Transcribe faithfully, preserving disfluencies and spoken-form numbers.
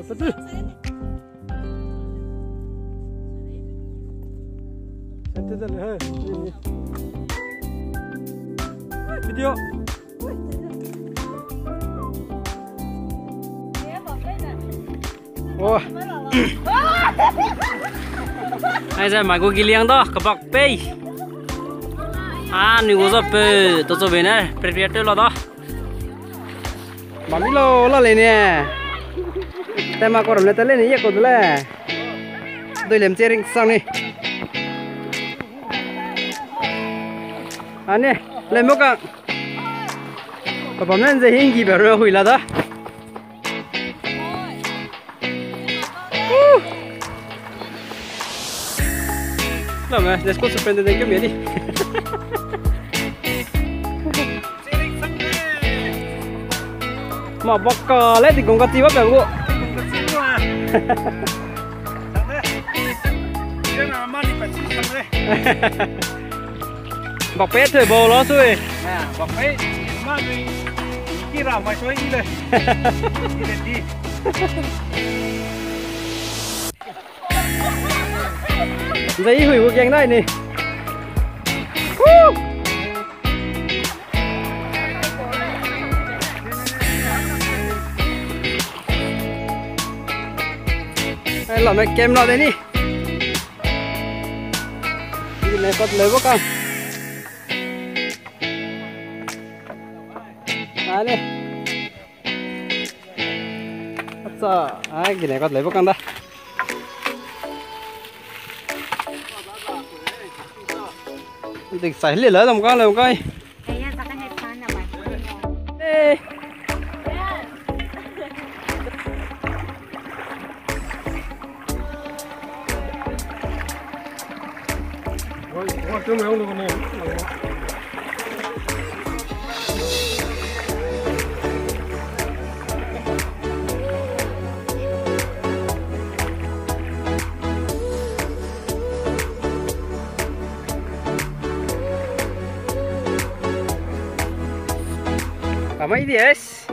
Satu. Satu dah le, hai. Ini. Video. Oh. Aize mai gu giliang da, kebak pei. A, ni gu za pe, to zo be ne, prepare te la da. Bam mi lo, la le ne. Te ma koram le te le ne, ye ko de le. Dui lem che ring sang ni. A ne, le mo ka. Papa men ze hingi be ro hui la da. Woo! Lame, let's go, superintendent ke meri. Ma baka le di gong ka ti ba pe gu. Bak pe thei bau la sui. Ah, bak pe, ma dui, ki ra mai sui i le. I le di. Zai hui gu geng dai ni. Woo! Ai, lame camera de ni. Gine kot leu bo ka. Ale. Acha, ai, gine kot leu bo ka da. Dik sai le la dam ka leu kai. Eh. Kamai di es.